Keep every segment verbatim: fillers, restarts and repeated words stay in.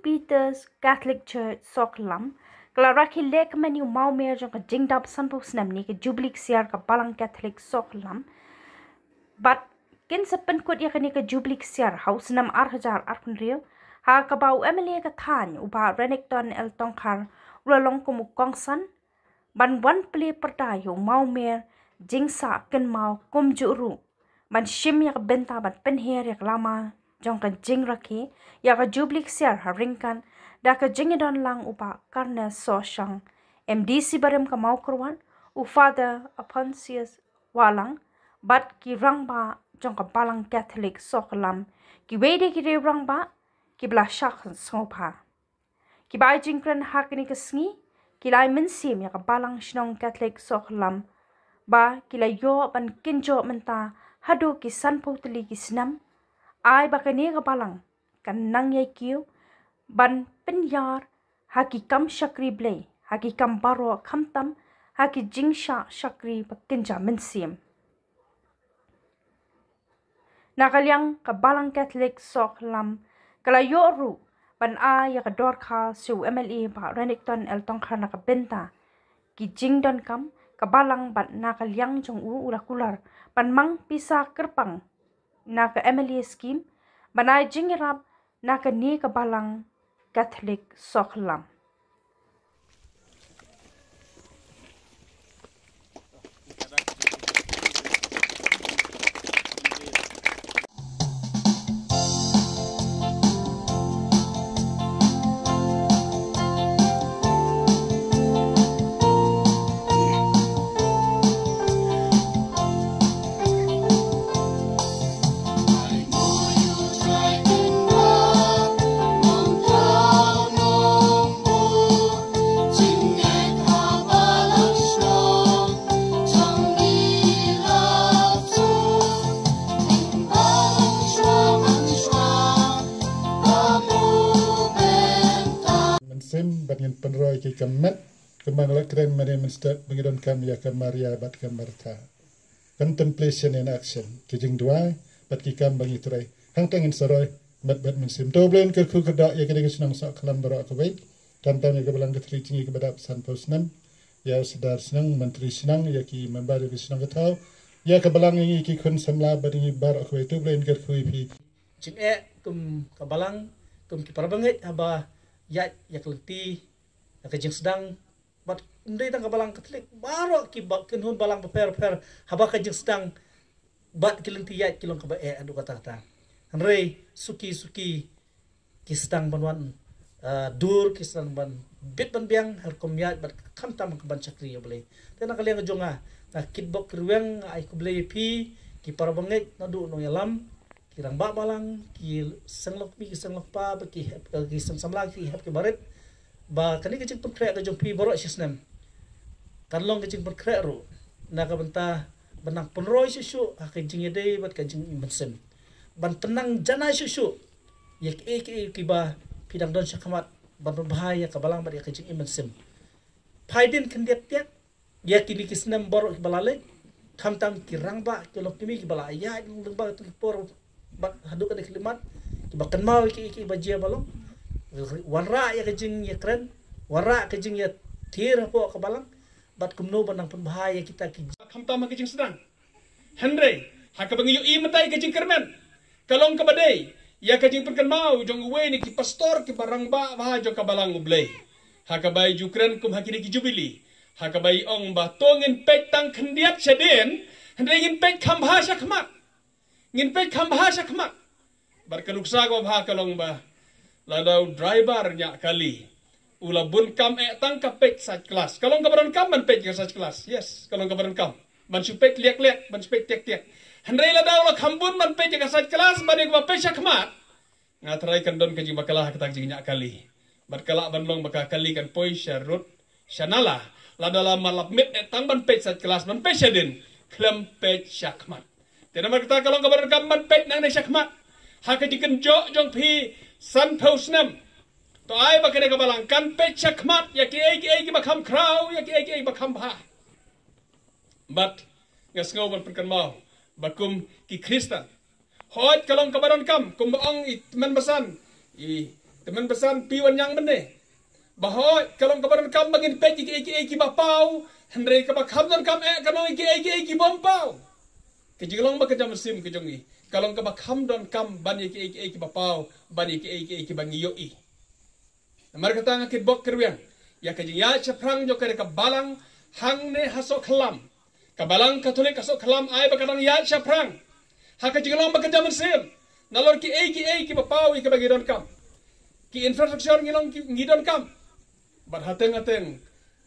Peter's Catholic Church Sohkhlam ka la rakhe lehkmen ïa u mawmer jong ka jingdap sanphew snem ne ka Jubilee Ksiar ka Balang Catholic Sohkhlam. Bad kin sa pynkut ïa kane ka Jubilee Ksiar ha u snem ar hajar arphew hynriew, ha kaba u M L A ka thaiñ u Bah Renikton L Tongkhar u la long kum u kongsan ban wan plie pyrta ïa u mawmer jingsah kynmaw kumjuh ruh ban shim ïa ka bynta ban pynher ïa ka lama jong ka jingrakhe ïa ka Jubilee Ksiar ha ryngkat da ka jingïadon lang u Bah Carnes Sohshang, M D C barim ka Mawkyrwat, u Father Alphonsus Wahlang, bad ki rangbah jong ka Balang Catholic Sohkhlam, kiwei de ki riew rangbah kiba la shah sngewbha. Kiba ai jingkren ha kane ka sngi ki la ai mynsiem ïa ka Balang Shnong Catholic Sohkhlam ba ki la ïoh ban kynjoh mynta haduh ki sanphew tylli ki snem, ai ba kane ka balang kan nang ïai kiew ban pynïar ha ki kam shakri Blei, ha ki kam baroh, khamtam ha ki jingshah shakri ba kynja mynsiem. Na ka liang ka Balang Catholic Sohkhlam ka la ïoh ruh ban ai ïa ka dorkhas sha u M L A Bah Renikton L Tongkhar na ka bynta ki jingdonkam ka balang, bad na ka liang jong u u la kular ban mang pisa kyrpang na ka M L A scheme ban ai jingïarap na kane ka Balang Catholic Sohkhlam. Mynsiem bad ngin pynroi ki kam met kumba la kren mynne mynstep ba ngi donkam ïa ka Maria bad ka Martha. Contemplation in action, ki jingduwai bad ki kam ba ngi trei. Hangta ngin sa roi met bad mynsiem. To U Blei un kyrkhu kyrdoh ïa kane ka shnong Sohkhlam baroh kawei, khamtam ïa ka Balang Catholic jong ngi kaba dap sanphew snem, ïa u Sordar shnong, Myntri shnong, ïa ki member ïa ka shnong ka thaw, ïa ka balang, ïa ngi ki khun samla bad ïa ngi baroh kawei. To U Blei un kyrkhu ïa phi. Jingeh kum ka balang, kum ki parabangeit haba ïaid ïa ka lynti, ïa ka jingsdang, bad ym dei tang ka Balang Katholik, baroh ki ba, kynhun balang bapher bapher, haba ka jingsdang bad ki lynti ïaid ki long kaba eh haduh katta katta. Hynrei suki suki ki sdang ban wan, ah, dur, ki sdang ban bit ban biang ha rukom ïaid bad khamtam ka ban shakri ïa U Blei. Te na ka liang jong nga, nga kitbok kyrweng, nga ai khublei ïa phi ki parabangeit naduh nongïalam, ki rangbah balang, ki seng lok kmie, ki seng lok kpa, ba ki hep, ki seng samla, ki hep ki barit, ba kane ka jingpynkhreh ka jong phi baroh shi snem kan long ka jingpynkhreh ruh na ka bynta ban nang pynroi shuh shuh ha ka jingïadei bad ka jingim mynsiem, ban tynnang janai shuh shuh ïa kiei kiei kiba phi dang don shakhmat, ban pynbha ïa ka balang bad ïa ka jingim mynsiem. Phai dien khyndiat tiat ïa kine ki snem baroh kiba la leit, khamtam ki rangbah, ki lok kmie kiba la ïaid lyngba katu ki por bad haduh kane ka khyllipmat, kiba kynmaw ïa kiei kiei ba jia ba long, wanrah ïa ka jingïakren, wanrah ka jingïathir hapoh ka balang, bad kumno ban nang pynbha ïa kita ki, khamtam ha ka jingsdang. Hynrei ha kaba ngi ïohi mynta ïa ka jingkyrmen, ka long kaba dei ïa ka jingpynkynmaw jong uwei na ki pastor kiba rangbah bha jong ka Balang U Blei, ha kaba i ju kren kum ha kine ki jubili, ha kaba i ong ba to ngin peit tang khyndiat shadien, hynrei ngin peit kham bha shakhmat. Ngin peit kham bha shakhmat. Bad ka nuksa kaba bha ka long ba lada u driver ñiah kali, u la bun kam eh tang ka peit side glass. Ka long kaba donkam ban peit ka side glass. Yes, ka long kaba donkam ban shu peit liak liak, ban shu peit tiak tiak. Hynrei lada u la kham bun ban peit ka side glass, ban ïa kaba peit shakhmat, nga tharai kan don ka jingbakla ha kata ka jingñiah kali. Bad ka lah ban long ba ka kali kan poi sha rud, sha nala. Lada la mar lap miet eh tang ban peit side glass, ban peit shadien, khlem peit shakhmat. Te namar kata ka long kaba donkam ban peit nangne shakhmat ha ka jingkynjoh jong phi sanphew snem. To ai ba kane ka balang kan peit shakhmat ïa kiei kiei kiba kham khraw, ïa kiei kiei ba kham bha. Bad nga sngew ban pynkynmaw ba kum ki Khristan, hooid ka long kaba donkam, kumba ong i tymmen basan, i Mynbasan phi wan ñiang mynne. Ba hooid, ka long kaba donkam ba ngin peit ïa kiei kiei kiba paw, hynrei kaba kham donkam eh ka long ïa kiei kiei ki bym paw. Ka jinglong ba kynja mynsiem ka jong ngi ka long kaba kham donkam ban ïa kiei kiei kiba paw, ban ïa kiei kiei kiba ngi ïohi. Namar kata nga kitbok kyrwiang ïa ka jingïaid shaphrang jong kane ka balang hangne ha Sohkhlam. Ka balang Katholik ha Sohkhlam ai ba ka dang ïaid shaphrang ha ka jinglong ba kynja mynsiem, nalor kiei kiei kiba paw ïa kiba ngi donkam. Ki infrastructure ngi long ki, ngi donkam. Bad hateng hateng,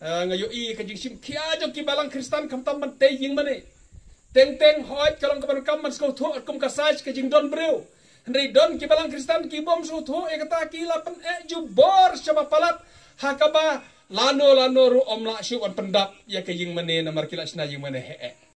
eh, nga ïohi ka jingshim khia jong ki balang Khristan khamtam ban tei ïing mane. Teng teng hooid ka long kaba donkam ban sngewthuh kum ka size ka jingdon briew. Hynrei don ki balang Khristan ki bym sngewthuh ïa kata, ki la pyneh jubor shaba palat ha kaba lano lano ruh ym lah shuh ban pyndap ïa ka ïing mane namar ki la shna ïing mane heh eh.